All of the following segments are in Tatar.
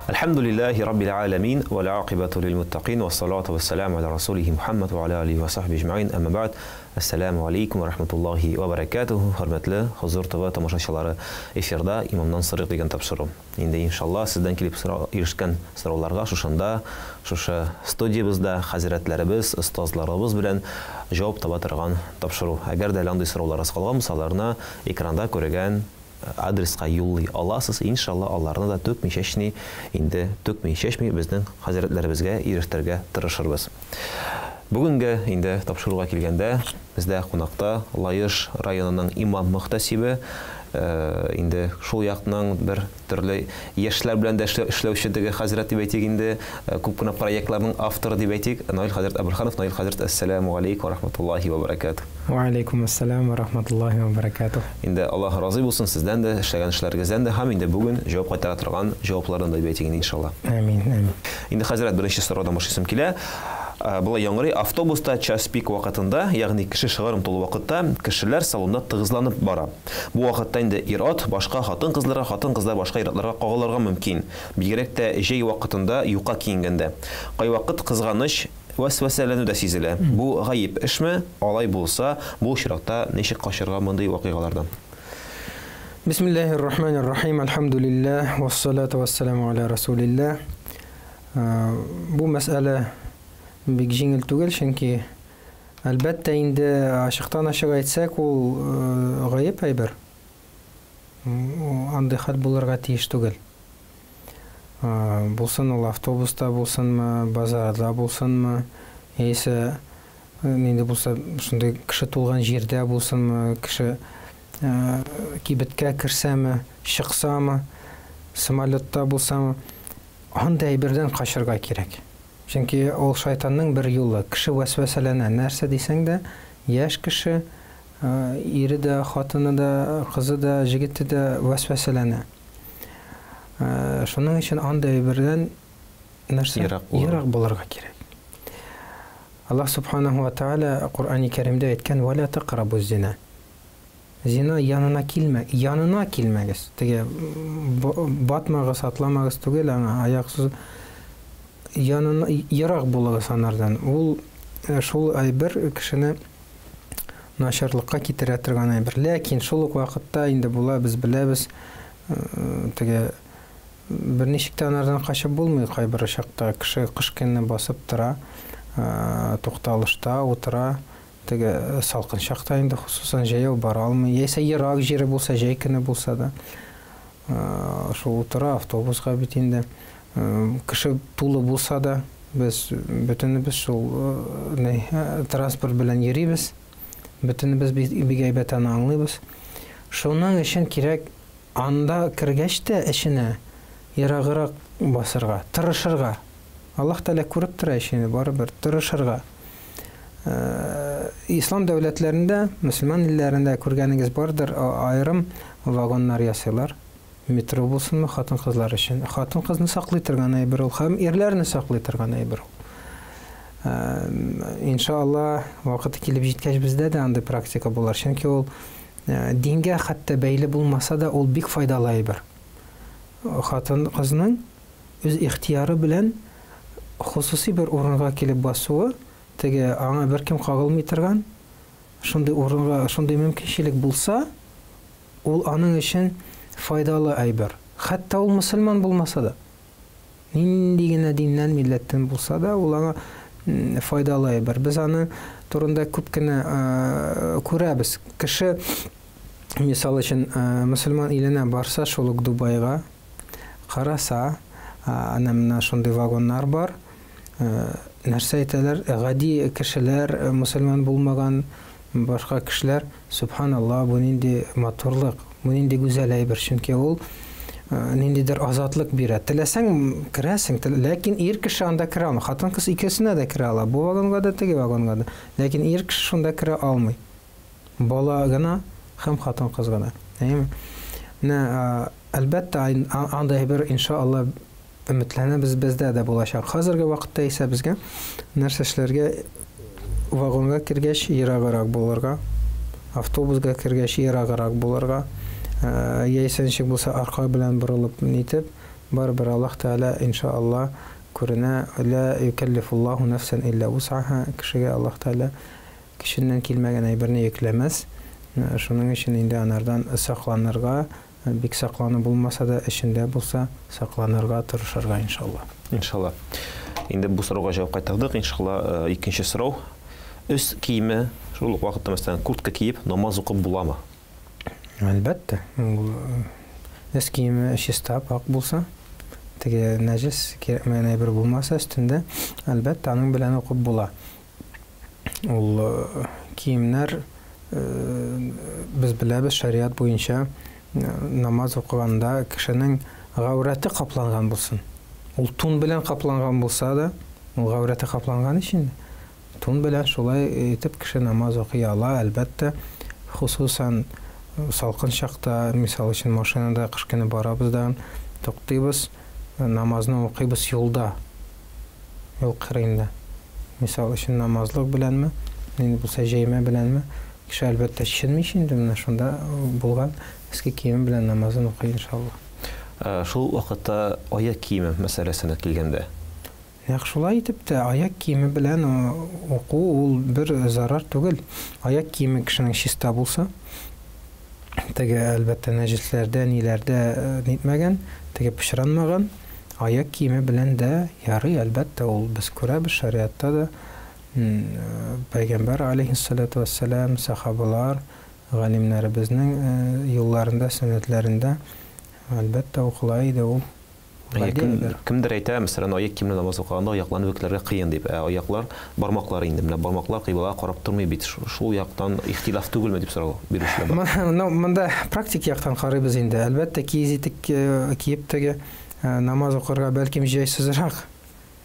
Әлхәмдүлилләһи раббил галәмин вәл акыйбату лил муттакин вассалату вассаламу аля расулихи Мухаммад ва аля алихи ва сахбихи әҗмәгыйн. Әмма бәгъд. Әссәламү алейкум ва рахматуллаһи ва баракатуху. Хөрмәтле Хозур ТВ тамашачылары, эфирда Имамнан сорыйк дигән тапшыру. Инде иншалла сездән килеп сорау ирешкән сорауларга шушында, шушы студиябездә хәзрәтләребез, остазларыбыз белән җавап таба торган тапшыру. Әгәр дә әле андый сорауларыгыз калган булса, аларны экранда күргән адреска юллый аласыз, иншалла, аларны да түкми-чәчми, инде түкми-чәчми безнең хәзрәтләребезгә ирештерергә тырышырбыз. Бүгенге инде тапшыруга килгәндә, бездә кунакта Лаеш районының имам-мөхтәсибе, инде шул якның бер төрле яшьләр белән дә эшләүче теге хәзрәт дип әйтик инде, күп кенә проектларның авторы дип әйтик, Наил хәзрәт Әбелханов. Наил хәзрәт, әссәләмү галәйкүм вә рахматуллаһи вә бәрәкәтүһ. Вә алейкум әссәлам вә рахматуллаһи вә бәрәкәтүһ. Инде Аллаһ разый булсын сездән дә, эшләгән эшләрегездән дә һәм инде бүген җавап кайтара торган җаваплардан да дип әйтик инде, иншалла. Әмин, әмин. Инде, хәзрәт, беренче сораудан башлыйсым килә. Болай яңгырый, автобуста час пик вакытында, ягъни кеше шыгрым тулы вакытта, кешеләр салонда тыгызланып бара. Бу вакытта инде ир-ат башка хатын-кызларга, хатын-кызлар башка ир-атларга кагылырга мөмкин. Бигрәк тә җәй вакытында юка киенгәндә. Кайвакыт кызганыч, Вәсвәсәләнү дә сизелә. Бу гаеп эшме? Алай булса, бу очракта ничек качарга мондый вакыйгалардан? Бисмиллаһир рахманир рахим. Әлхәмдүлилләһ, вассалату вассаламу аля расулилләһ. Бу мәсьәлә бик җиңел түгел, чөнки әлбәттә инде ачыктан-ачык әйтсәк, ул гаеп әйбер. Андый хәл булырга тиеш түгел. Булсын ул автобуста булсынмы, базарда булсынмы, яисә нинди булса шундый кеше тулган җирдә булсынмы, кеше кибеткә керсәме, чыксамы, самолетта булсамы, андый әйбердән качырга кирәк. Чөнки ул шайтанның бер юлы. Кеше вәсвәсәләнә. Нәрсә дисәң дә, яшь кеше, ире дә, хатыны да, кызы да, җегете дә вәсвәсәләнә. Шуның өчен андый әйбердән нәрсә? Ерак булырга. Ерак булырга кирәк. Аллаһ субханаһу ва тааля Коръәни Кәримдә әйткән: "Ва ла тақрабу зина". Зина янына килмә, янына килмәгез. Теге батмагыз, атламагыз түгел, аңа аяк сузып янына ерак булыгыз анардан. Ул шул әйбер кешене начарлыкка китерә торган әйбер. Ләкин шул ук вакытта инде була, без беләбез, теге берничек тә анардан качып булмый кайбер чакта. Кеше кыш көне басып тора, тукталышта утыра, теге салкын чакта инде хосусан җәяү бара алмый. Яисә ерак җире булса, җәй көне булса да, шул утыра автобуска бит инде. Кеше тулы булса да, без бөтенебез шул транспорт белән йөрибез. Бөтенебез бик әйбәт аны аңлыйбыз. Шуның өчен кирәк анда кергәч тә эченә ераграк басырга, тырышырга. Аллаһ Тәгалә күреп тора ич инде, барыбер тырышырга. Ислам дәүләтләрендә, мөселман илләрендә күргәнегез бардыр, аерым вагоннар ясыйлар. Метро булсынмы, хатын-кызлар өчен. Хатын-кызны саклый торган әйбер ул һәм ирләрне саклый торган әйбер ул. Иншалла, вакыты килеп җиткәч бездә дә андый практика булыр. Чөнки ул дингә хәтта бәйле булмаса да, ул бик файдалы әйбер. Хатын-кызның үз ихтияры белән хосусый бер урынга килеп басуы, теге аңа беркем кагылмый торган шундый урынга, шундый мөмкинчелек булса, Ул аның өчен файдалы әйбер. Хәтта ул мөселман булмаса да. Нинди генә диннән, милләттән булса да, ул аңа файдалы әйбер. Без аны турында күп кенә күрәбез. Кеше, мисал өчен, мөселман иленә барса, шул ук Дубайга, караса, әнә менә шундый вагоннар бар. Нәрсә әйтәләр? Гади кешеләр, мөселман булмаган башка кешеләр, Сөбханалла, бу нинди матурлык, бу нинди гүзәл әйбер, чөнки ул ниндидер азатлык бирә. Теләсәң, керәсең, ләкин ир кеше анда керә алмый. Хатын-кыз икесенә дә керә ала, бу вагонга да, теге вагонга да. Ләкин ир кеше шунда керә алмый. Бала гына һәм хатын-кыз гына. Әйеме? Менә, әлбәттә, андый әйбер, иншалла, Өметләнәбез, бездә дә булачак. Хәзерге вакытта исә безгә нәрсә эшләргә? Вагонга кергәч, ераграк булырга, автобусга кергәч, ераграк булырга, яисә ничек булса арка белән борылып нитеп, Барыбер Аллаһ Тәгалә, инша Аллаһ, күренә, Лә юкәллифуллаһу нәфсән илля вусаһа, кешегә Аллаһ Тәгалә көченнән килмәгән әйберне йөкләмәс. Шуның өчен инде анардан сакланырга, бик саклану булмаса да, эчендә булса, сакланырга тырышырга, иншалла. Иншалла. Инде бу сорауга җавап кайтардык, иншалла. Икенче сорау. Өс киеме, шул ук вакытта, мәсәлән, куртка киеп, намаз укып буламы? Әлбәттә. Ул өс киеме чиста, пакь булса, теге нәҗес, кирәкмәгән әйбер булмаса өстендә, әлбәттә, аның белән укып була. Ул киемнәр, без беләбез, шәриат буенча намаз укыганда кешенең гаурәте капланган булсын. Ул тун белән капланган булса да, ул гаурәте капланган ич инде. Тун белән шулай итеп кеше намаз укый ала, әлбәттә, хосусан салкын чакта, мисал өчен, машинада кыш көне барабыз да, туктыйбыз, намазны укыйбыз юлда, юл кырыенда. Мисал өчен, намазлык беләнме, нинди булса җәймә беләнме, кеше, әлбәттә, чишенми ич инде, менә шунда булган өске киеме белән намазын укый, иншалла. Шул вакытта аяк киеме мәсьәләсенә килгәндә. Нәкъ шулай итеп тә аяк киеме белән уку ул бер зарар түгел. Аяк киеме кешенең чиста булса, теге, әлбәттә, нәҗесләрдә, ниләрдә нитмәгән, теге пычранмаган, аяк киеме белән дә ярый, әлбәттә, ул без күрәбез шәриатта да, пәйгамбәр алейһиссалату вәссәлам, сахабалар, галимнәребезнең юлларында, сөннәтләрендә, әлбәттә, укыла иде ул. Кемдер әйтә, мәсәлән, аяк киеменә намаз укыганда аякларны бөкләргә кыен дип. Ә аяклар, бармаклар инде, менә бармаклар кыйблага карап тормый бит. Шул яктан ихтилаф түгелме дип сорау бирүчеләр бар. Ну, монда практик яктан карыйбыз инде. Әлбәттә, киез итек киеп теге намаз укырга бәлкем җайсызрак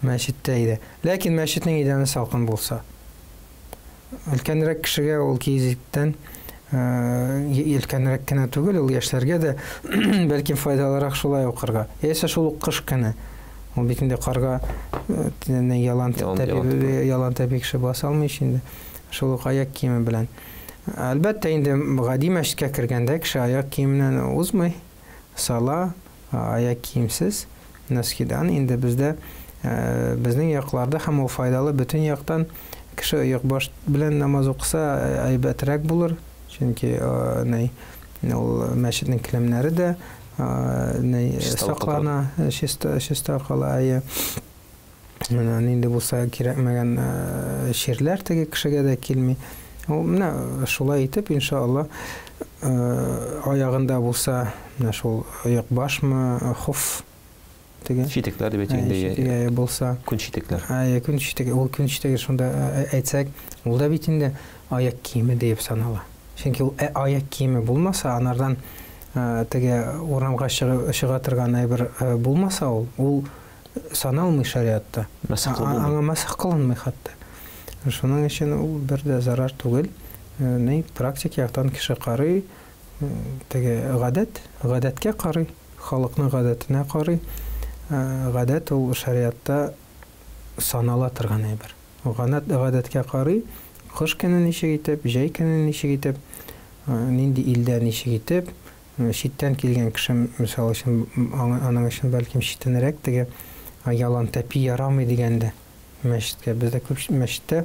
мәчеттә иде. Ләкин мәчетнең идәне салкын булса, Өлкәнрәк кешегә ул киез итектән өлкәнрәк кенә түгел, ул яшьләргә дә бәлкем файдалырак шулай укырга. Яисә шул ук кыш көне. Ул бит инде карга ялан тәпи, ялан тәпи кеше баса алмый ич инде. Шул ук аяк киеме белән. Әлбәттә инде гади мәчеткә кергәндә кеше аяк киеменнән узмый. Сала, аяк киемсез, носкидан. Инде бездә, безнең якларда һәм ул файдалы бөтен яктан, кеше оекбаш белән намаз укыса, әйбәтрәк булыр. Чөнки ни, ул мәчетнең келәмнәре дә ни саклана, чиста, чиста кала, әйе. Менә нинди булса кирәкмәгән чирләр теге кешегә дә килми. Ул менә шулай итеп, иншалла, аягында булса, менә шул оекбашмы, хуф теге. Читекләр дип әйтик инде. Читеге булса. Күн читекләр. Әйе, күн читеге, ул күн читеге шунда әйтсәк, ул да бит инде аяк киеме диеп санала. Чөнки ул аяк киеме булмаса, анардан теге урамга чыга торган әйбер булмаса ул, ул саналмый шәриатта. Мәсех кылынмый. Аңа мәсех кылынмый хәтта. Шуның өчен ул бер дә зарар түгел. Ни практик яктан кеше карый, теге гадәт, гадәткә карый, халыкның гадәтенә карый. Гадәт ул шәриатта санала торган әйбер. Гадәт гадәткә карый, кыш көне ничек итеп, җәй көне ничек итеп, нинди илдә ничек итеп, Читтән килгән кеше, мисал өчен, аның өчен бәлкем читенрәк теге ялан тәпи ярамый дигәндә мәчеткә. Бездә күп мәчеттә,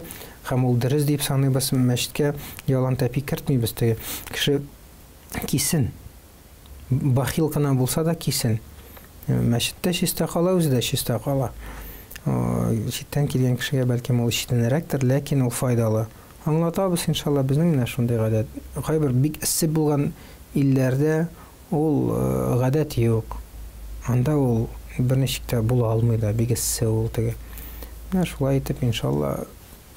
һәм ул дөрес дип саныйбыз, мәчеткә ялан тәпи кертмибез теге. Кеше кисен. Бахил кына булса да кисен. Мәчеттә чиста кала, үзе дә чиста кала. Читтән килгән кешегә бәлкем ул читенрәктер, ләкин ул файдалы. Аңлатабыз, иншалла, безнең менә шундый гадәт. Кайбер бик эссе булган илләрдә ул гадәт юк. Анда ул берничек тә була алмый да, бик эссе ул теге. Менә шулай итеп, иншалла,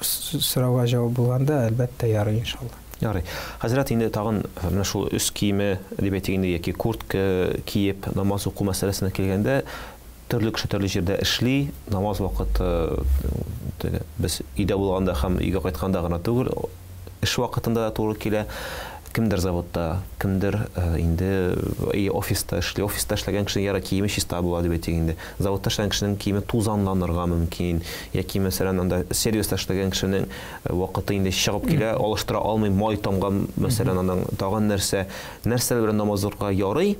сорауга җавап булганда, әлбәттә, ярый, иншалла. Ярый. Хәзрәт, инде тагын менә шул өс киеме дип әйтик инде яки куртка киеп намаз уку мәсьәләсенә килгәндә, Төрле кеше төрле җирдә эшли, намаз вакыты теге без өйдә булганда һәм өйгә кайтканда гына түгел, эш вакытында да туры килә. Кемдер заводта, кемдер инде офиста эшли. Офиста эшләгән кешенең яра киеме чиста була дип әйтик инде. Заводта эшләгән кешенең киеме тузанланырга мөмкин. Яки, мәсәлән, анда сервиста эшләгән кешенең вакыты инде чыгып килә, алыштыра алмый, май тамган, мәсәлән, аның тагын нәрсә. Нәрсәләр белән намаз укырга ярый?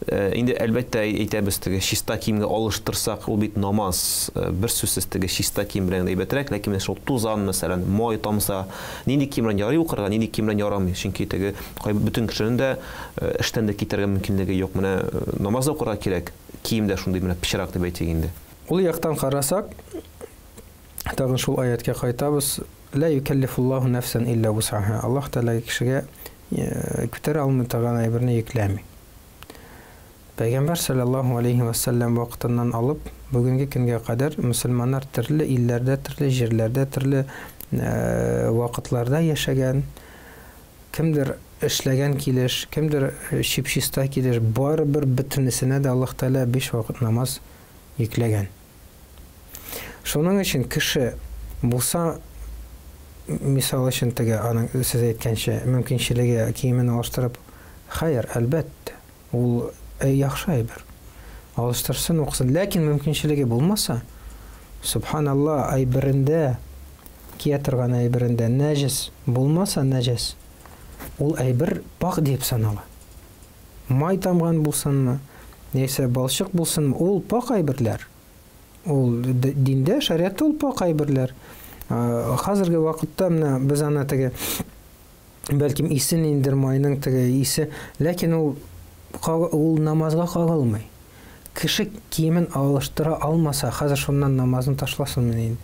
Инде, әлбәттә, әйтәбез, теге чиста киемгә алыштырсак, ул бит намаз, бер сүзсез теге чиста кием белән әйбәтрәк, ләкин менә шул тузан, мәсәлән, май тамса, нинди кием белән ярый укырга, нинди кием белән ярамый, чөнки теге кайбер бөтен кешенең дә эштән дә китәргә мөмкинлеге юк. Менә намаз да укырга кирәк, кием дә шундый менә пычрак дип әйтик инде. Ул яктан карасак, тагын шул аятькә кайтабыз, Лә юкәллифуллаһу нәфсән илля вусаһа. Аллаһ Тәгалә кешегә күтәрә алмый торган әйберне йөкләми. Пәйгамбәр салләллаһу алейһи вә сәлләм вакытыннан алып, бүгенге көнгә кадәр мөселманнар төрле илләрдә, төрле җирләрдә, төрле вакытларда яшәгән. Кемдер эшләгән килеш, кемдер чип-чиста килеш, барыбер бөтенесенә дә Аллаһ Тәгалә биш вакыт намаз йөкләгән. Шуның өчен кеше булса, мисал өчен теге аның сез әйткәнчә мөмкинчелеге киемен алыштырып, хәер, әлбәттә, ул яхшы әйбер. Алыштырсын, укысын. Ләкин мөмкинчелеге булмаса, субханалла, әйберендә, кия торган әйберендә нәҗес булмаса, нәҗес, ул әйбер пакь диеп санала. Май тамган булсынмы, яисә балчык булсынмы, ул пакь әйберләр. Ул диндә, шәриәттә ул пакь әйберләр. Хәзерге вакытта менә без аны теге бәлкем исе ниндидер майның теге исе, ләкин ул ул намазга кагылмый. Кеше киемен алыштыра алмаса, хәзер шуннан намазын ташласынмыни инде?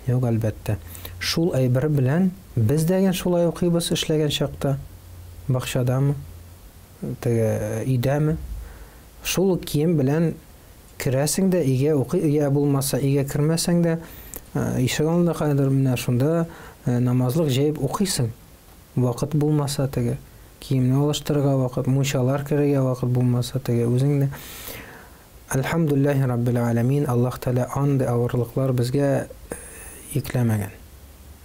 Юк, әлбәттә. Шул әйбер белән без дә ген шулай укыйбыз эшләгән чакта, бакчадамы, теге өйдәме. Шул ук кием белән керәсең дә өйгә укый, я булмаса өйгә кермәсәң дә, ишек алдында каядыр менә шунда намазлык җәеп укыйсың. Вакыт булмаса теге, киемне алыштырырга вакыт, мунчалар керергә вакыт булмаса теге, үзең дә. Әлхәмдүлилләһи раббил галәмин, Аллаһ Тәгалә андый авырлыклар безгә йөкләмәгән.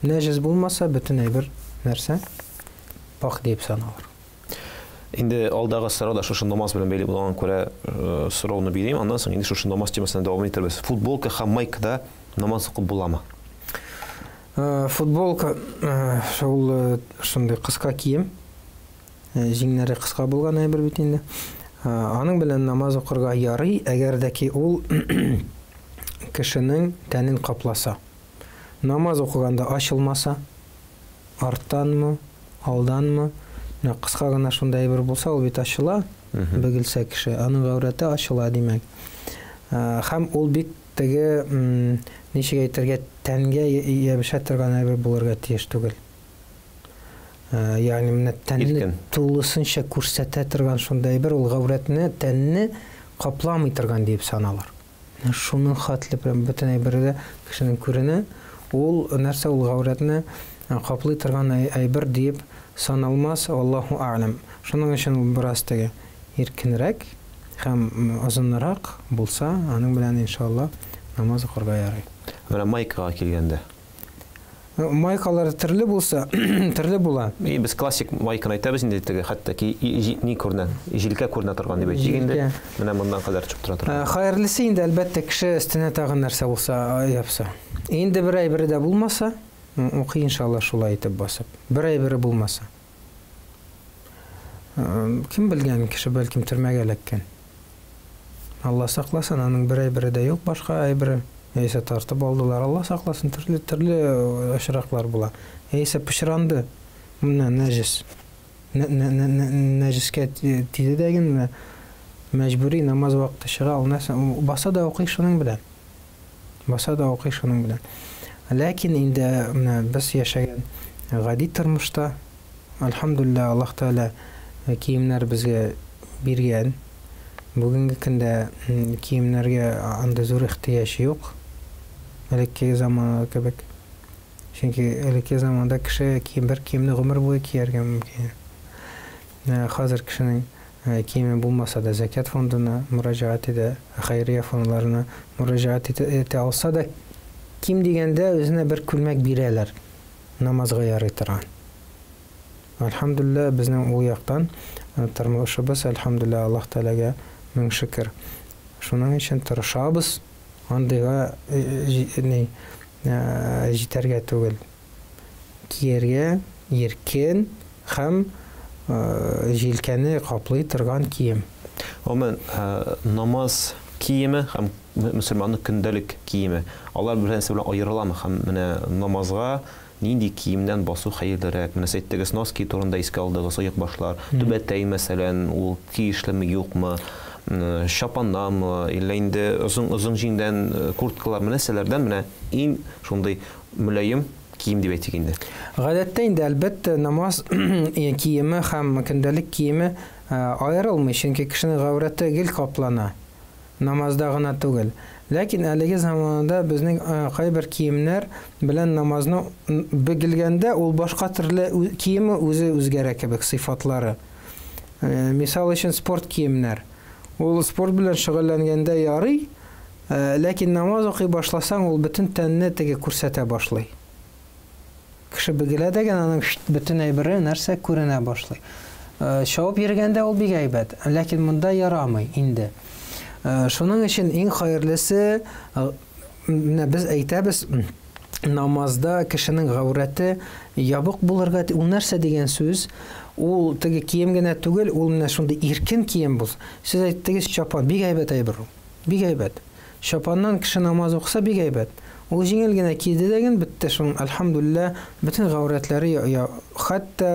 Нәҗес булмаса, бөтен әйбер нәрсә пакь диеп саналыр. Инде алдагы сорау да шушы намаз белән бәйле булганга күрә сорауны бирим, аннан соң инде шушы намаз темасына дәвам итәрбез. Футболка һәм майкада намаз укып буламы? Футболка ул шундый кыска кием, җиңнәре кыска булган әйбер бит инде. Аның белән намаз укырга ярый, әгәр дә ки ул кешенең тәнен капласа. Намаз укыганда ачылмаса, арттанмы, алданмы, менә кыска гына шундый әйбер булса, ул бит ачыла, бөгелсә кеше, аның гаурәте ачыла, димәк. Һәм ул бик теге, ничек әйтергә, тәнгә ябешә торган әйбер булырга тиеш түгел. Ягъни менә тәнне тулысынча күрсәтә торган шундый әйбер, ул гаурәтне, тәнне капламый торган диеп саналыр. Менә шуның хәтле прям бөтен әйбере дә кешенең күренә. Ул нәрсә ул гаурәтне каплый торган әйбер диеп саналмас, Аллаһу әгъләм. Шуның өчен ул бераз теге иркенрәк һәм озынрак булса, аның белән иншалла намаз укырга ярый. Менә майкага килгәндә. Майкалар төрле булса, төрле була. И без классик майканы әйтәбез инде теге, хәтта ки ни күренә, җилкә күренә торган дип әйтик инде. Менә моннан кадәр төшеп тора торган. Хәерлесе инде, әлбәттә, кеше өстенә тагын нәрсә булса япса. Инде бер әйбере дә булмаса, укый иншалла шулай итеп басып. Бер әйбере булмаса. Кем белгән, кеше бәлкем төрмәгә эләккән. Алла сакласын, аның бер әйбере дә юк, башка әйбере. Яисә тартып алдылар. Алла сакласын, төрле төрле очраклар була. Яисә пычранды. Менә нәҗес. Нәҗескә тиде дә генә мәҗбүри намаз вакыты чыга, ул нәрсә баса да укый шуның белән. Баса да укый шуның белән. Ләкин инде менә без яшәгән гади тормышта, әлхәмдүлилләһ, Аллаһ Тәгалә киемнәр безгә биргән. Бүгенге көндә киемнәргә андый зур ихтыяҗ юк, элеккеге заманада кебек. Чөнки элекке заманда кеше кием, бер киемне гомер буе кияргә мөмкин. Хәзер кешенең киеме булмаса да зәкят фондына мөрәҗәгать итә, хәйрия фондларына мөрәҗәгать итә алса да, ким дигәндә үзенә бер күлмәк бирәләр, намазга ярый торган. Әлхәмдүлилләһ, безнең ул яктан тормышыбыз, әлхәмдүлилләһ, Аллаһ Тәгаләгә мең шөкер. Шуның өчен тырышабыз, андыйга ни җитәргә түгел. Кияргә иркен һәм җилкәне каплый торган кием. Гомумән, намаз киеме һәм мөселманның көндәлек киеме, алар бер-берсе белән аерыламы? Һәм менә намазга нинди киемнән басу хәерлерәк? Менә сез әйттегез, носки турында искә алдыгыз, оекбашлар, түбәтәй, мәсәлән, ул тиешлеме, юкмы? Чапаннанмы, әллә инде озын-озын җиңдән курткалар, нәрсәләрдән менә иң шундый мөлаем кием дип әйтик инде? Гадәттә инде, әлбәттә, намаз киеме һәм көндәлек киеме аерылмый, чөнки кешенең гаурәте гел каплана. Намазда гына түгел. Ләкин әлеге заманада безнең кайбер киемнәр белән намазны бөгелгәндә ул башка төрле киеме үзе үзгәрә кебек сыйфатлары. Мисал өчен спорт киемнәр. Ул спорт белән шөгыльләнгәндә ярый, ләкин намаз укый башласаң, ул бөтен тәнне теге күрсәтә башлый. Кеше бөгелә дә генә аның бөтен әйбере нәрсә күренә башлый. Чабып йөргәндә ул бик әйбәт, ләкин монда ярамый инде. Шуның өчен иң хәерлесе, менә без әйтәбез, намазда кешенең гаурәте ябык булырга, ул нәрсә дигән сүз? Ул теге кием генә түгел, ул менә шундый иркен кием булсын. Сез әйттегез, чапан, бик әйбәт әйбер ул. Бик әйбәт. Чапаннан кеше намаз укыса бик әйбәт. Ул җиңел генә киде дә ген бетте шуның, әлхәмдүлилләһ, бөтен гаурәтләре хәтта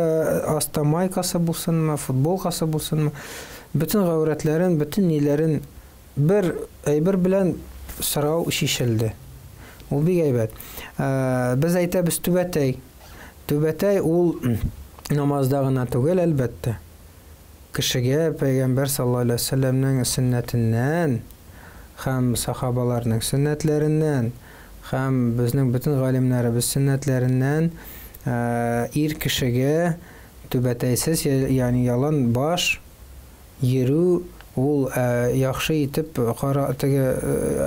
аста майкасы булсынмы, футболкасы булсынмы, бөтен гаурәтләрен, бөтен ниләрен бер әйбер белән сорау чишелде. Ул бик әйбәт. Без әйтәбез түбәтәй. Түбәтәй ул намазда гына түгел, әлбәттә. Кешегә Пәйгамбәр саллаллаһу алейһи ва сәлләмнең сөннәтеннән һәм сахабаларның сөннәтләреннән һәм безнең бөтен галимнәребез сөннәтләреннән ир кешегә түбәтәйсез, ягъни ялан баш йөрү ул яхшы итеп кара теге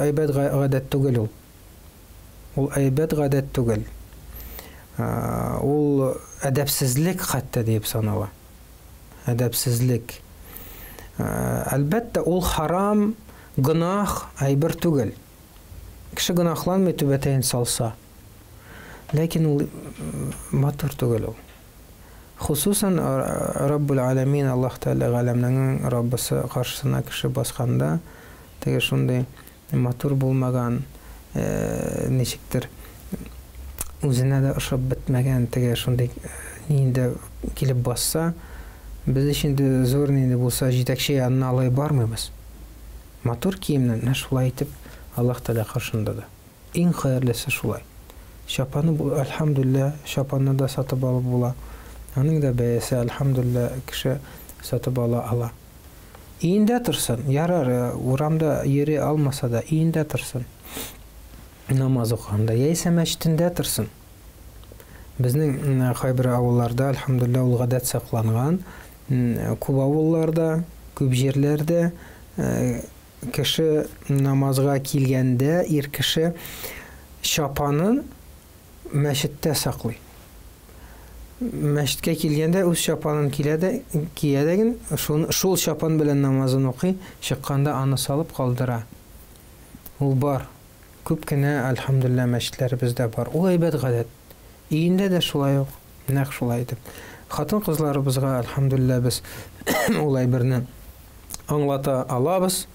әйбәт гадәт түгел ул. Ул әйбәт гадәт түгел. Ул әдәпсезлек хәтта диеп санала. Әдәпсезлек. Әлбәттә, ул харам, гөнаһ әйбер түгел. Кеше гөнаһланмый түбәтәен салса. Ләкин ул матур түгел ул. Хусусан Раббул Аләмин, Аллаһ Тәгалә галәмнең Раббысы каршысына кеше басканда, теге шундый матур булмаган, ничектер үзенә дә ошап бетмәгән теге шундый нинди килеп басса, без өчен инде зур нинди булса җитәкче янына алай бармыйбыз. Матур киемнән менә шулай итеп Аллаһ Тәгалә каршында да. Иң хәерлесе шулай. Чапаны, әлхәмдүлилләһ, чапанны да сатып алып була. Аның да бәясе, әлхәмдүлилләһ, кеше сатып ала ала. Өендә торсын, ярар, урамда йөри алмаса да, өендә торсын. Намаз укыганда, яисә мәчетендә торсын. Безнең кайбер авылларда, әлхәмдүлилләһ, ул гадәт сакланган. Күп авылларда, күп җирләрдә кеше намазга килгәндә, ир кеше чапанын мәчеттә саклый. Мәчеткә килгәндә үз чапанын килә дә, кия дә ген, шул, шул чапан белән намазын укый, чыкканда аны салып калдыра. Ул бар. Күп кенә, әлхәмдүлилләһ, мәчетләребездә бар. Ул әйбәт гадәт. Өендә дә шулай ук, нәкъ шулай итеп. Хатын-кызларыбызга, әлхәмдүлилләһ, без ул әйберне аңлата алабыз.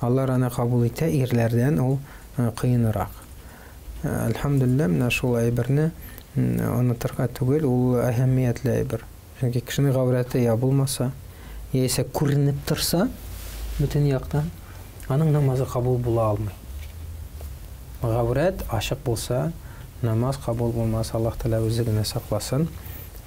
Алар аны кабул итә, ирләрдән ул кыенрак. Әлхәмдүлилләһ, менә шул әйберне онытырга түгел, ул әһәмиятле әйбер. Чөнки кешенең гаурәте я булмаса, яисә күренеп торса, бөтен яктан, аның намазы кабул була алмый. Гаурәт ачык булса, намаз кабул булмас, Аллаһ Тәгалә үзе генә сакласын,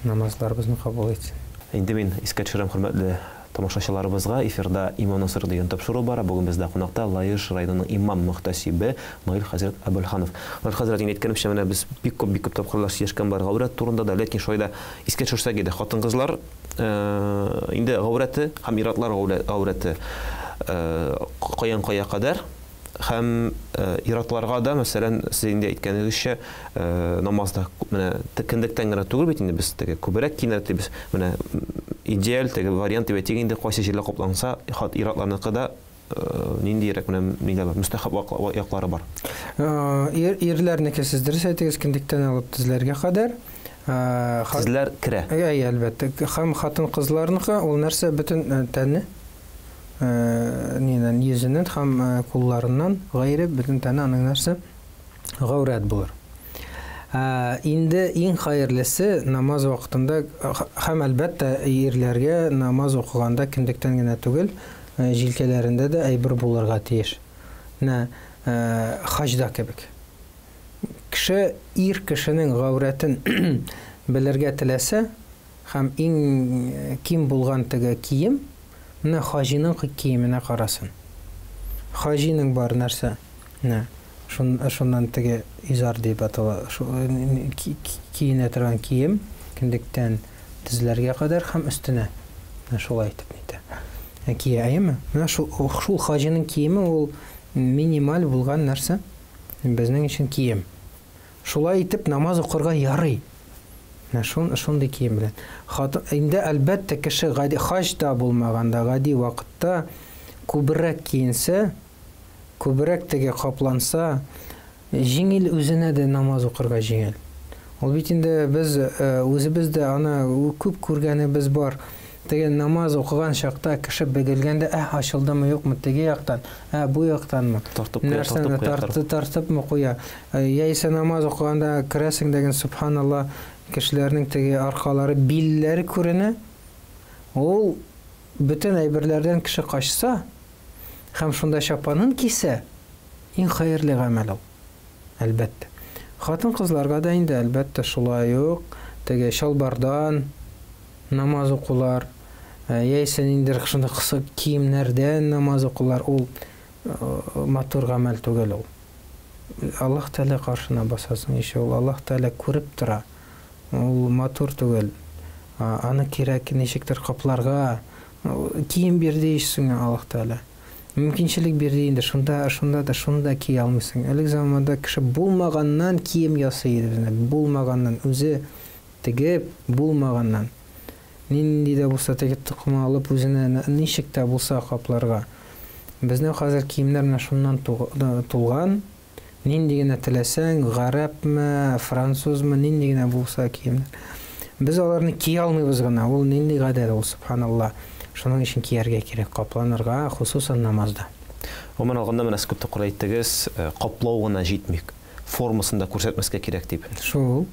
намазларыбызны кабул итсен. Инде мин искә төшерәм, хөрмәтле Тамашачыларыбызга эфирда Иманның сыры дигән тапшыру бара. Бүген бездә кунакта Лаеш районының имам-мөхтәсибе Наил хәзрәт Әбелханов. Наил хәзрәт, инде әйткәнемчә, менә без бик күп, бик күп тапкырлар сөйләшкән бар гаурәт турында да, ләкин шулай да искә төшерсәк иде, хатын-кызлар инде гаурәте һәм ир-атлар гаурәте каян кая кадәр Һәм ир-атларга да, мәсәлән, сез инде әйткәнегезчә, намазда менә кендектән генә түгел бит инде без теге күбрәк киенергә телибез. Менә идеаль теге вариант дип әйтик инде, кайсы җирләр капланса, ир-атларныкы да ниндиерәк менә ниләр бар, мөстәхәб яклары бар. Ирләрнеке сез дөрес әйтегез, кендектән алып тезләргә кадәр. Тезләр керә. Әйе, әлбәттә. Һәм хатын-кызларныкы ул нәрсә, бөтен тәне. нинән, йөзеннән һәм кулларыннан гайре бөтен тәне аның нәрсә? Гаурәт булыр. Инде иң хәерлесе намаз вакытында һәм әлбәттә ирләргә намаз укыганда кендектән генә түгел, җилкәләрендә дә әйбер булырга тиеш. Менә хаҗда кебек. Кеше ир кешенең гаурәтен белергә теләсә һәм иң ким булган теге кием, менә хаҗиның киеменә карасын. Хаҗиның бар нәрсә? Менә шуннан теге изар дип атала, киенә торган кием, кендектән тезләргә кадәр һәм өстенә. Менә шулай итеп нитә. Кия, әйеме? Менә шул, шул хаҗиның киеме ул минималь булган нәрсә. Безнең өчен кием. Шулай итеп намаз укырга ярый. Менә шун, шундый кием белән. Хатын, инде әлбәттә кеше гади хаҗда булмаганда, гади вакытта күбрәк киенсә, күбрәк теге капланса, җиңел үзенә дә намаз укырга җиңел. Ул бит инде без үзебез дә аны күп күргәнебез бар. Теге намаз укыган чакта кеше бөгелгәндә, ә ачылдымы юкмы теге яктан, ә бу яктанмы? Тартып куя, тартып куя. Тартты, тартыпмы куя. Яисә намаз укыганда керәсең дә субханалла, кешеләрнең теге аркалары, билләре күренә. Ул бөтен әйберләрдән кеше качса һәм шунда чапанын кисә, иң хәерле гамәл ул. Әлбәттә. Хатын-кызларга да инде, әлбәттә, шулай ук теге чалбардан намаз укулар, яисә ниндидер шундый кысык киемнәрдән намаз укулар, ул матур гамәл түгел ул. Аллаһ Тәгалә каршына басасың ич ул, Аллаһ Тәгалә күреп тора. Ул матур түгел. Аны кирәк ничектер капларга. Кием бирде ич сиңа Аллаһ Тәгалә. Мөмкинчелек бирде инде, шунда, шунда да, шуны да кия алмыйсың. Элек заманда кеше булмаганнан кием ясый иде безне, булмаганнан, үзе тегеп, булмаганнан. Нинди дә булса теге токымы алып, үзенә ничек тә булса капларга. Безнең хәзер киемнәр менә шуннан тулган. Нинди генә теләсәң, гарәпме, французмы, нинди генә булса киемнәр. Без аларны кия алмыйбыз гына. Ул нинди гадәт ул, субханалла. Шуның өчен кияргә кирәк, капланырга, хосусан намазда. Гомумән алганда, менә сез күп тапкыр әйттегез, каплау гына җитми, формасын да күрсәтмәскә кирәк дип. Шул.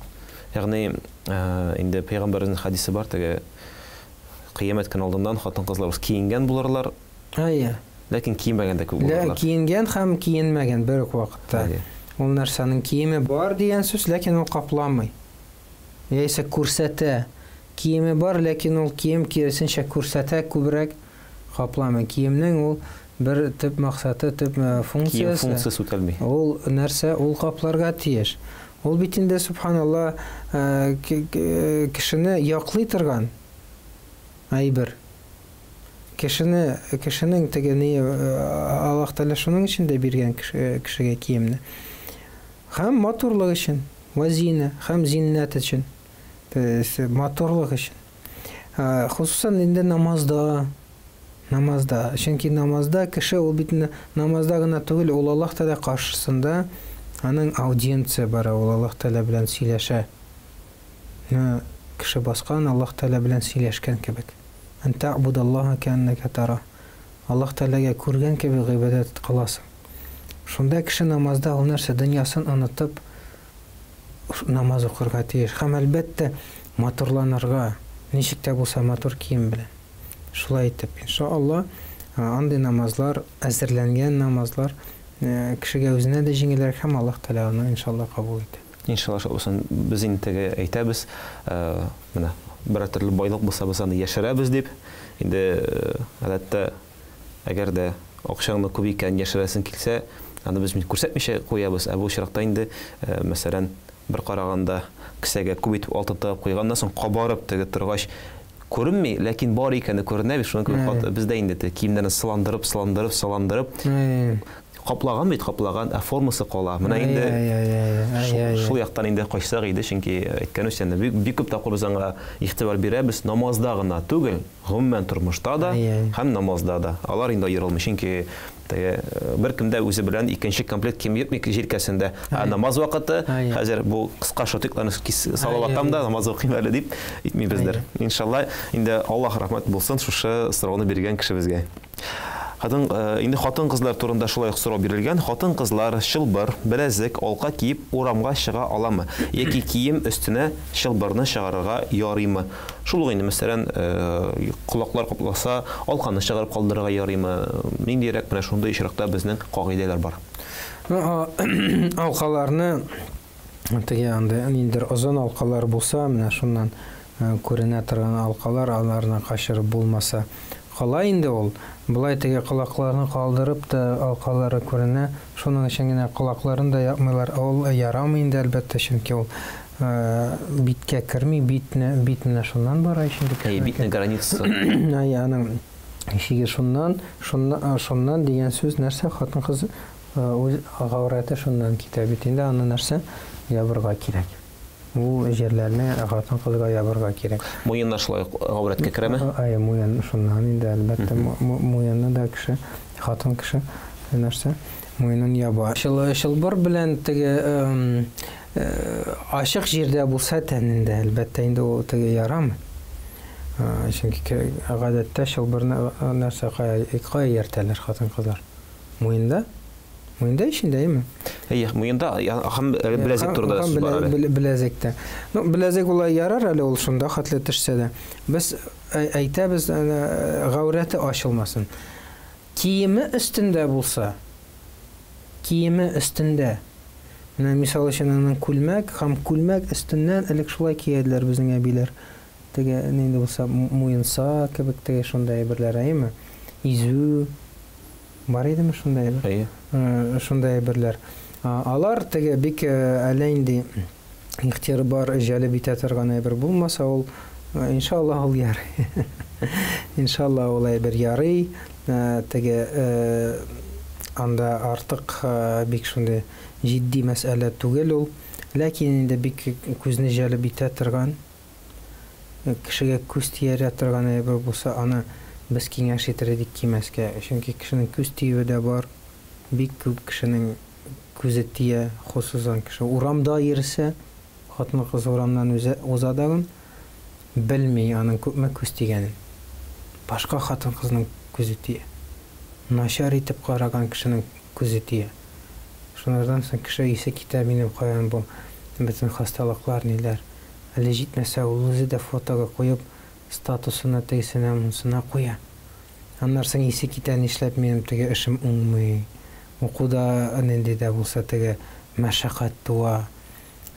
Ягъни, инде пәйгамбәребезнең хәдисе бар, теге кыямәт көне алдыннан хатын-кызларыбыз киенгән булырлар. Әйе. Ләкин киенмәгән дә күп булырлар. Киенгән һәм киенмәгән бер үк вакытта. Ул нәрсәнең киеме бар дигән сүз, ләкин ул капламый. Яисә күрсәтә. Киеме бар, ләкин ул кием киресенчә күрсәтә күбрәк, капламый. Киемнең ул бер төп максаты, төп функциясе. Кием функциясе үтәлми. Ул нәрсә, ул капларга тиеш. Ул бит инде, субханалла, кешене яклый торган әйбер. Кешене, кешенең теге ни, Аллаһ Тәгалә шуның өчен дә биргән кешегә киемне. Һәм матурлык өчен, вазина, һәм зиннәт өчен, матурлык өчен. Хосусан инде намазда, намазда. Чөнки намазда кеше ул бит намазда гына түгел, ул Аллаһ Тәгалә каршысында аның аудиенция бара, ул Аллаһ Тәгалә белән сөйләшә. Кеше баскан Аллаһ Тәгалә белән сөйләшкән кебек. Ан та'будаллаһа кәәннәкә тара. Аллаһ Тәгаләгә күргән кебек гыйбадәт кыласың. Шунда кеше намазда ул нәрсә дөньясын онытып намаз укырга тиеш. Һәм әлбәттә матурланырга, ничек тә булса матур кием белән. Шулай итеп, иншалла, андый намазлар, әзерләнгән намазлар кешегә үзенә дә җиңелрәк һәм Аллаһ Тәгалә аны иншалла кабул итә. Иншалла шулай булсын. Без инде теге әйтәбез, менә берәр төрле байлык булса, без аны яшерәбез дип. Инде гадәттә, әгәр дә акчаңны күп икән, яшерәсең килсә, аны без бит күрсәтмичә куябыз. Ә бу очракта инде, мәсәлән, бер караганда кесәгә күп итеп алтын тыгып куйганнан соң кабарып теге торгач күренми, ләкин бар икәне күренә бит. Шуның кебек бездә инде теге киемнәрне сыландырып, сыландырып, сыландырып каплаган бит, каплаган, ә формасы кала. Менә инде шул яктан инде качсак иде, чөнки әйткәнебезчә, бик күп тапкыр без аңа игътибар бирәбез. Намазда гына түгел, гомумән тормышта да һәм намазда да. Алар инде аерылмый, чөнки теге беркем дә үзе белән икенче комплект кием йөртми җилкәсендә. Ә намаз вакыты, хәзер бу кыска шотикларны салып атам да намаз укыйм әле дип әйтмибездер. Иншалла, инде Аллаһ рәхмәт булсын шушы сорауны биргән кешебезгә. Хатын, инде хатын-кызлар турында шулай ук сорау бирелгән. Хатын-кызлар чылбыр, беләзек, алка киеп урамга чыга аламы? Яки кием өстенә чылбырны чыгарырга ярыймы? Шул ук инде, мәсәлән, колаклар капласа, алканы чыгарып калдырырга ярыймы? Ниндирәк менә шундый очракта безнең кагыйдәләр бар? Ну, алкаларны теге андый ниндидер озын алкалар булса, менә шуннан күренә торган алкалар, аларны качырып булмаса, кала инде ул. Болай теге колакларны калдырып та алкалары күренә, шуның өчен генә колакларын да япмыйлар. Ул ярамый инде, әлбәттә, чөнки ул биткә керми, битне, бит менә шуннан бара ич инде. Әйе, битнең границасы. Әйе, аның чиге шуннан, шуннан, шуннан дигән сүз нәрсә, хатын-кыз үз гаурәте шуннан китә бит инде, аны нәрсә, ябырга кирәк. Ул җирләрне хатын-кызга ябырга кирәк. Муеннар шулай ук гаурәткә керәме? Әйе, муен шуннан инде, әлбәттә, муенны да кеше, хатын кеше нәрсә, муенын яба. Чылбыр белән теге ачык җирдә булса тәнендә, әлбәттә, инде ул теге ярамый. Чөнки гадәттә чылбырны нәрсә, кая, кая ияртәләр хатын-кызлар? Муенда? Муенда эчендә, әйеме? Әйе, муенда һәм беләзек турында сүз бар әле. Беләзектә. Ну, беләзек улай ярар әле ул шунда хәтле төшсә дә. Без әйтәбез, гаурәте ачылмасын. Киеме өстендә булса, киеме өстендә. Менә мисал өчен аның күлмәк һәм күлмәк өстеннән элек шулай кияделәр безнең әбиләр. Теге нинди булса муенса кебек теге шундай әйберләр, әйеме? Изү Бар идеме шундай әйбер? Әйе. Шундай әйберләр. Алар теге бик әллә нинди игътибар җәлеп итә торган әйбер булмаса, ул иншаллаһ ул ярый. Иншаллаһ ул әйбер ярый. Теге анда артык бик шундый җитди мәсьәлә түгел ул. Ләкин инде бик күзне җәлеп итә торган Кешегә күз тиярә торган әйбер булса, аны без киңәш итер идек кимәскә. Чөнки кешенең күз тиюе дә бар. Бик күп кешенең күзе тия, хосусан кеше урамда йөрсә, хатын-кыз урамнан үзе уза дагын, белми аның күпме күз тигәнен. Башка хатын-кызның күзе тия. Начар итеп караган кешенең күзе тия. Шунардан соң кеше исе китә, минем каян бу бөтен хасталыклар, ниләр. Әле җитмәсә, ул үзе дә фотога куеп, статусына, тегесенә, монысына куя. Аннан соң исе китә, нишләп минем теге эшем уңмый, укуда нинди дә булса теге мәшәкать туа.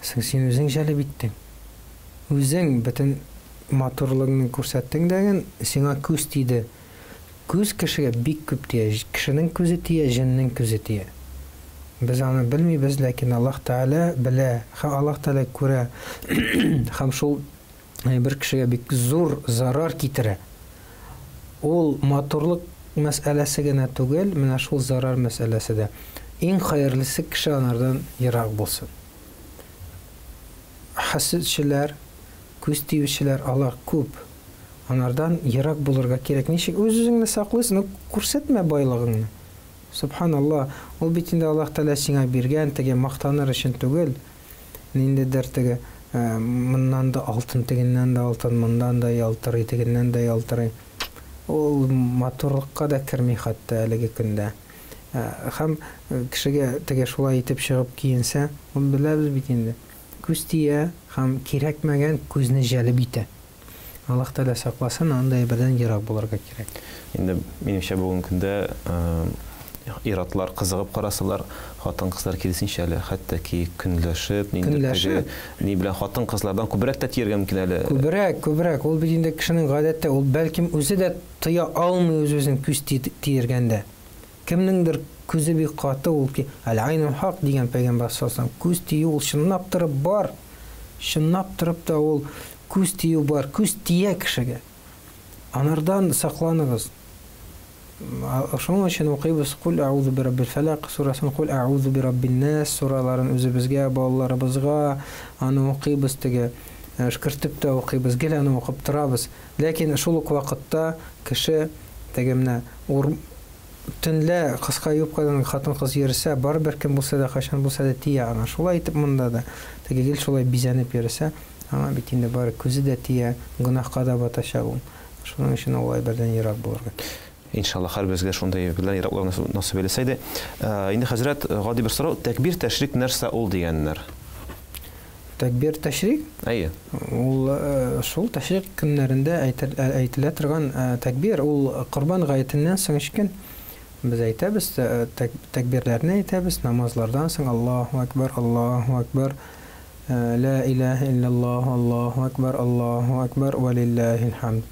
Соң син үзең җәлеп иттең. Үзең бөтен матурлыгыңны күрсәттең дәген, сиңа күз тиде. Күз кешегә бик күп тия. Кешенең күзе тия, җеннең күзе тия. Без аны белмибез, ләкин Аллаһ Тәгалә белә һәм Аллаһ Тәгалә күрә һәм шул бер кешегә бик зур зарар китерә. Ул матурлык мәсьәләсе генә түгел, менә шул зарар мәсьәләсе дә. Иң хәерлесе кеше анардан ерак булсын. Хәсәдчеләр, күз тиючеләр алар күп. Анардан ерак булырга кирәк. Ничек үз-үзеңне саклыйсың, ну күрсәтмә байлыгыңны. Сөбханалла, ул бит инде Аллаһ Тәгалә сиңа биргән, теге мактаныр өчен түгел. Ниндидер теге моннан да алтын, тегеннән дә алтын, моннан да ялтырый, тегеннән дә ялтырый. Ул матурлыкка да керми хәтта әлеге көндә. Һәм кешегә теге шулай итеп чыгып киенсә, ул беләбез бит инде, күз тия һәм кирәкмәгән күзне җәлеп итә. Аллаһ Тәгалә сакласын, андый әйбердән ерак булырга кирәк. Инде, минемчә, бүгенге көндә ир-атлар кызыгып карасалар, хатын-кызлар киресенчә әле, хәтта ки көнләшеп, ниндидер теге ни белән хатын-кызлардан күбрәк тә тияргә мөмкин әле. Күбрәк, күбрәк. Ул бит инде кешенең гадәте, ул бәлкем үзе дә тыя алмый үз-үзен күз тиергәндә. Кемнеңдер күзе бик каты, ул ки, Әл-гайну хак дигән пәйгамбәр саллаллаһу алейһи ва сәлләм. Күз тию ул чынлап торып бар. Чынлап торып та ул күз тию бар, күз тия кешегә. Анардан сакланыгыз. Шуның өчен укыйбыз Кул әгъузу би раббил фәләк сурасын, Кул әгъузу би раббин нас сураларын үзебезгә, балаларыбызга аны укыйбыз теге өшкертеп тә укыйбыз, гел аны укып торабыз. Ләкин шул ук вакытта кеше теге менә ур Төнлә кыска юбкадан хатын-кыз йөрсә, барыбер кем булса да, кайчан булса да тия аңа. Шулай итеп монда да теге гел шулай бизәнеп йөрсә, аңа бит инде бары күзе дә тия, гөнаһка да батачак ул. Шуның өчен ул әйбердән ерак булырга кирәк. Иншалла, һәрберебезгә шундый белән ераклар насыйп әйләсә иде. Инде, хәзрәт, гади бер сорау, тәкбир тәшрик нәрсә ул дигәннәр? Тәкбир тәшрик? Әйе. Ул шул тәшрик көннәрендә әйтелә торган тәкбир, ул Корбан гаетеннән соң өч көн без әйтәбез, тәкбирләрне әйтәбез, намазлардан соң Аллаһу әкбәр, Аллаһу әкбәр, Лә иләһә илляллаһ, Аллаһу әкбәр, Аллаһу әкбәр, вә лилләһил хәмд.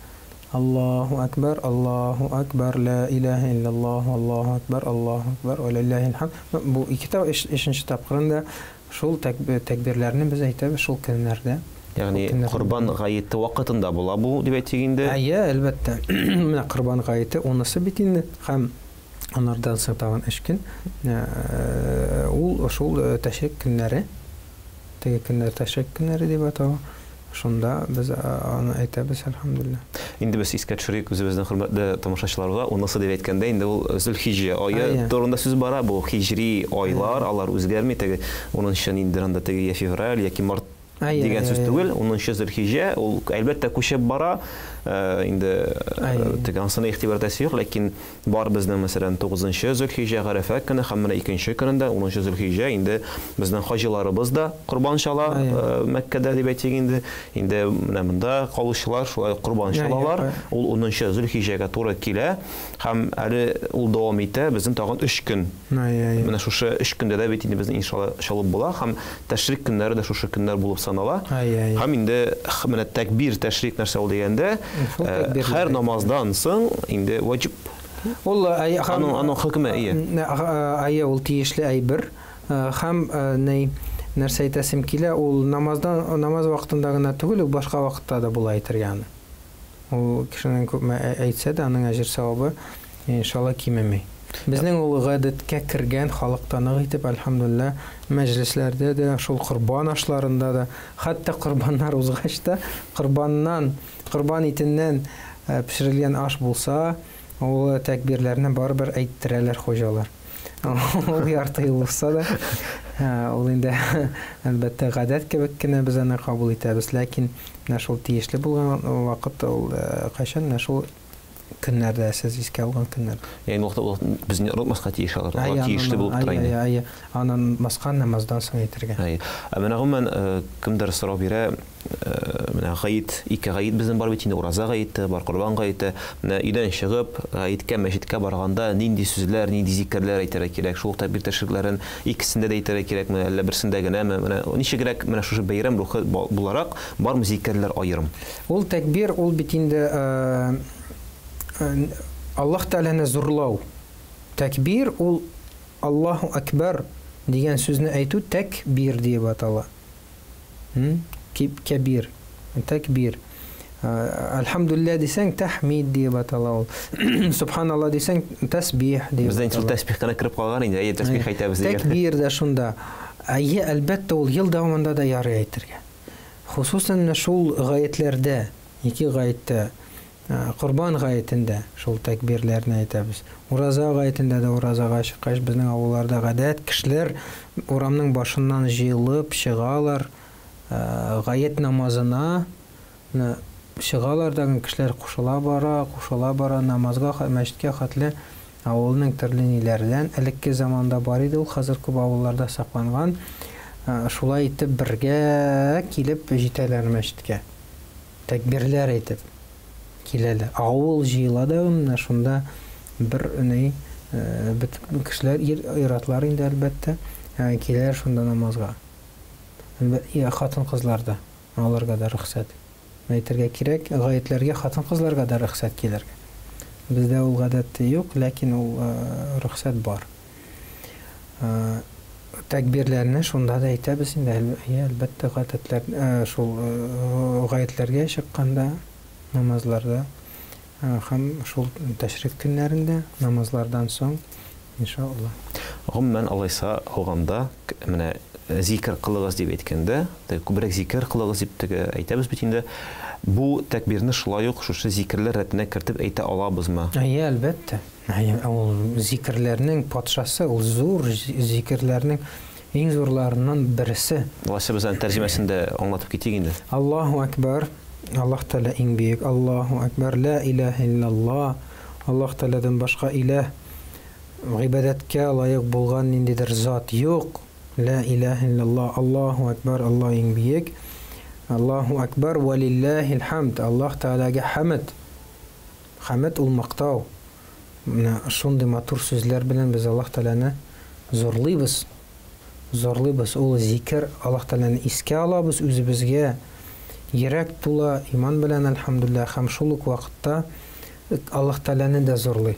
Аллаһу әкбәр, Аллаһу әкбәр, лә иләһә илляллаһ, Аллаһу әкбәр, Аллаһу әкбәр, вә лилләһил хәмд. Бу ике тап, өченче тапкырын да шул тәкбирләрне без әйтәбез шул көннәрдә. Ягъни Корбан гаете вакытында була бу, дип әйтик инде. Әйе, әлбәттә. Менә Корбан гаете унысы бит инде һәм анардан соң тагын өч көн. Ул шул тәшрик көннәре, теге көннәр тәшрик көннәре дип атала. Шунда без аны әйтәбез, әлхәмдүлилләһ. Инде без искә төшерик үзебезнең хөрмәтле тамашачыларга, унысы дип әйткәндә инде ул Зөлхиҗҗә ае турында сүз бара. Бу һиҗри айлар, алар үзгәрми. Теге унынчы ниндидер анда теге я февраль яки март дигән сүз түгел. Унынчы Зөлхиҗҗә ул әлбәттә күчеп бара. Инде теге ансына игътибар итәсе юк, ләкин бар безнең, мәсәлән, тугызынчы Зөлхиҗҗә Гарәфә көне һәм менә икенче көнендә, унынчы Зөлхиҗҗә, инде безнең хаҗиларыбыз да корбан чала Мәккәдә дип әйтик инде. Инде менә монда калучылар шулай ук корбан чалалар. Ул унынчы Зөлхиҗҗәгә туры килә һәм әле ул дәвам итә. Безнең тагын өч көн. Менә шушы өч көндә дә бит инде безнең иншалла чалып була һәм тәшрик көннәре дә шушы көннәр булып санала. Һәм инде менә тәкбир, тәшрик нәрсә ул дигәндә, һәр намаздан соң инде ваҗиб. Ул аның аның хөкеме ие. Әйе, ул тиешле әйбер. Һәм ни нәрсә әйтәсем килә, ул намаздан намаз вакытында гына түгел, ул башка вакытта да була әйтергә аны. Ул кешенең күпме әйтсә дә, аның әҗер-савабы, иншалла, кимеми. Безнең ул гадәткә кергән, халыкта нык итеп, әлхәмдүлилләһ, мәҗлесләрдә дә, шул корбан ашларында да, хәтта корбаннар узгач та, корбаннан, корбан итеннән пешерелгән аш булса, ул тәкбирләрне барыбер әйттерәләр хуҗалар. Ул ярты ел узса да, ул инде, әлбәттә, гадәт кебек кенә без аны кабул итәбез, ләкин Менә шул тиешле булган вакыт ул кайчан? Менә шул көннәрдә, сез искә алган көннәрдә. Ягъни вакытта ул безне онытмаска тиеш алар. Алар тиешле булып тора инде. Әйе, әйе. Аны онытмаска, намаздан соң әйтергә. Әйе. Ә менә гомумән кемдер сорау бирә, менә гает, ике гает безнең бар бит инде, ураза гаете, бар корбан гаете. Менә өйдән чыгып, гаеткә, мәчеткә барганда нинди сүзләр, нинди зикерләр әйтергә кирәк? Шул ук тәкбир тәшрикләрен икесендә дә әйтергә кирәкме, әллә берсендә генәме? Менә ничегрәк менә шушы бәйрәм рухы буларак бармы зикерләр аерым? Ул тәкбир, ул бит инде Аллаһ Тәгаләне зурлау. Тәкбир ул Аллаһу әкбәр дигән сүзне әйтү тәкбир диеп атала. Кәбир, тәкбир. Әлхәмдүлилләһ дисәң, тәхмид диеп атала ул. Субханалла дисәң, тәсбих диеп. Бездә инде шул тәсбих кына кереп калган инде, әйе, тәсбих әйтәбез дигән. Тәкбир дә шунда. Әйе, әлбәттә, ул ел дәвамында да ярый әйтергә. Хосусан менә шул гаетләрдә, ике гаеттә, Корбан гаетендә шул тәкбирләрне әйтәбез. Ураза гаетендә дә уразага чыккач, безнең авылларда гадәт, кешеләр урамның башыннан җыелып чыгалар, гает намазына чыгалар да, кешеләр кушыла бара, кушыла бара, намазга, мәчеткә хәтле авылның төрле ниләрдән, элекке заманда бар иде ул, хәзер күп авылларда сакланган, шулай итеп бергә килеп җитәләр мәчеткә. Тәкбирләр әйтеп киләләр. Авыл җыела да менә шунда бер ни бөтен кешеләр, ир, ир-атлар инде әлбәттә, киләләр шунда намазга. Хатын-кызлар да, аларга да рөхсәт. Әйтергә кирәк, гаетләргә хатын-кызларга да рөхсәт килергә. Бездә ул гадәт юк, ләкин ул рөхсәт бар. Тәкбирләрне шунда да әйтәбез инде, әйе, әлбәттә, гадәтләр, шул гаетләргә чыкканда, намазларда һәм шул тәшрик көннәрендә, намазлардан соң, иншалла. Гомумән, алайса алганда, менә зикер кылыгыз дип әйткәндә, күбрәк зикер кылыгыз дип теге әйтәбез бит инде. Бу тәкбирне шулай ук шушы зикерләр рәтенә кертеп әйтә алабызмы? Әйе, әлбәттә. Әйе, ул зикерләрнең патшасы, ул зур зикерләрнең иң зурларыннан берсе. Алайса без аның тәрҗемәсен дә аңлатып китик инде. Аллаһу әкбәр, Аллаһ Тәгалә иң бөек, Аллаһу әкбәр, лә иләһә илляллаһ, Аллаһ Тәгаләдән башка иләһ, гыйбадәткә лаек булган ниндидер зат юк. Лә иләһә илляллаһ, Аллаһу әкбәр, Аллаһ иң бөек. Аллаһу әкбәр вә лилләһил хәмд, Аллаһ Тәгаләгә хәмд. Хәмд ул мактау. Менә шундый матур сүзләр белән без Аллаһ Тәгаләне зурлыйбыз. Зурлыйбыз. Ул зикер, Аллаһ Тәгаләне искә алабыз үзебезгә. Йөрәк тула иман белән, әлхәмдүлилләһ, һәм шул ук вакытта Аллаһ Тәгаләне дә зурлый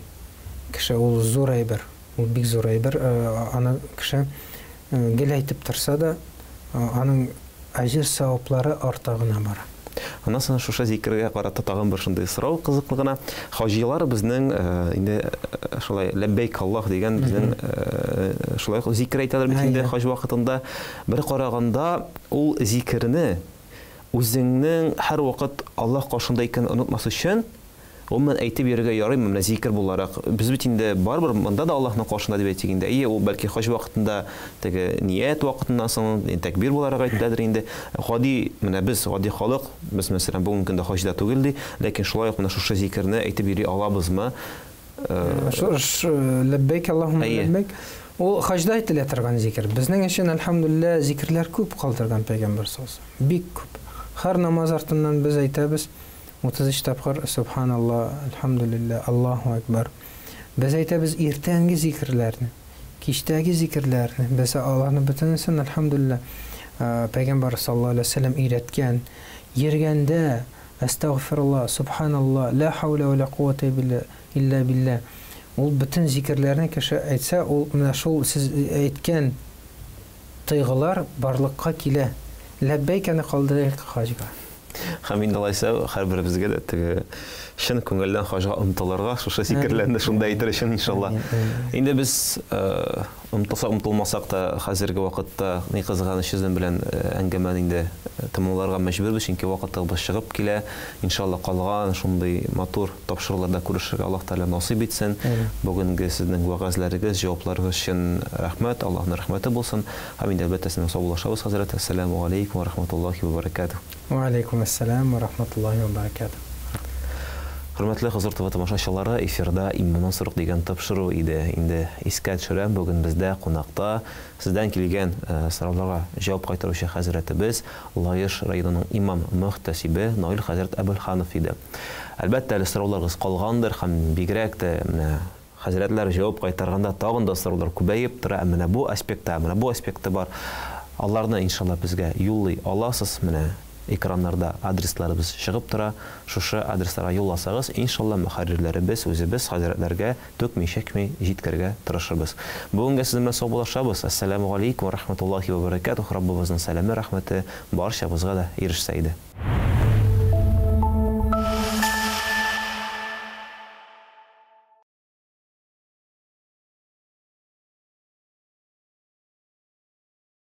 кеше. Ул зур әйбер. Ул бик зур әйбер. Аны кеше гел әйтеп торса да, аның әҗер-саваплары арта гына бара. Аннан соң шушы зикергә карата тагын бер шундый сорау кызыклы гына. Хаҗилар безнең инде шулай ләббәйк Аллаһ дигән безнең шулай ук зикер әйтәләр бит инде хаҗ вакытында. Бер караганда ул зикерне үзеңнең һәрвакыт Аллаһ каршында икәнен онытмас өчен Гомумән, әйтеп йөрергә ярыймы менә зикер буларак? Без бит инде барыбер монда да Аллаһның каршында дип әйтик инде. Әйе, ул бәлки хаҗ вакытында теге ният вакытыннан соң тәкбир буларак әйтеләдер инде. Гади, менә без, гади халык, без мәсәлән бүгенге көндә хаҗда түгел ди, ләкин шулай ук менә шушы зикерне әйтеп йөри алабызмы? Ләббәйк Аллаһумма ләббәйк. Ул хаҗда әйтелә торган зикер. Безнең өчен, әлхәмдүлилләһ, зикерләр күп калдырган пәйгамбәр саллаллаһу алейһи ва сәлләм. Бик күп. Һәр намаз артыннан без әйтәбез. 33 тапкыр Сөбханалла, Әлхәмдүлилләһ, Аллаһу әкбәр. Без әйтәбез иртәнге зикерләрне, кичтәге зикерләрне. Без аларны бөтенесен, әлхәмдүлилләһ, Пәйгамбәр саллаллаһу алейһи ва сәлләм өйрәткән. Йөргәндә Әстәгъфирулла, Сөбханалла, Лә хәүлә вә лә куәтә илля билләһ. Ул бөтен зикерләрне кеше әйтсә, ул менә шул сез әйткән тойгылар барлыкка килә. Ләббәйкәне калдырыйк хаҗга. Һәм инде алайса һәрберебезгә дә теге чын күңелдән хаҗга омтылырга, шушы фикерләрне шунда әйтер өчен, иншалла. Инде без омтылсак, омтылмасак та, хәзерге вакытта ни кызганыч сезнең белән әңгәмәне инде тәмамларга мәҗбүрбез, чөнки вакытыбыз чыгып килә. Иншалла, калган шундый матур тапшыруларда күрешергә Аллаһ Тәгалә насыйп итсен. Бүгенге сезнең вәгазьләрегез, җавапларыгыз өчен рәхмәт, Аллаһның рәхмәте булсын. Һәм инде әлбәттә сезнең саубуллашабыз, хәзрәт. Әссәләмү галәйкүм вә рахматуллаһи вә бәрәкәтүһ. Вә аләйкүм әссәлам вә рахматуллаһи вә бәрәкәтүһ. Хөрмәтле Хозур ТВ тамашачылары, эфирда Иманнан сорык дигән тапшыру иде. Инде искә төшерәм, бүген бездә кунакта сездән килгән сорауларга җавап кайтаручы хәзрәтебез, Лаеш районының имам-мөхтәсибе Наил хәзрәт Әбелханов иде. Әлбәттә, әле сорауларыгыз калгандыр һәм бигрәк тә менә Хәзрәтләр җавап кайтарганда тагын да сораулар күбәеп тора, ә менә бу аспектта, ә менә бу аспекты бар. Аларны, иншалла, безгә юллый аласыз. Менә экраннарда адресларыбыз чыгып тора. Шушы адресларга юлласагыз, иншалла, мөхәррирләребез, үзебез хәзрәтләргә түкми-чәчми җиткерергә тырышырбыз. Бүгенгә сезнең белән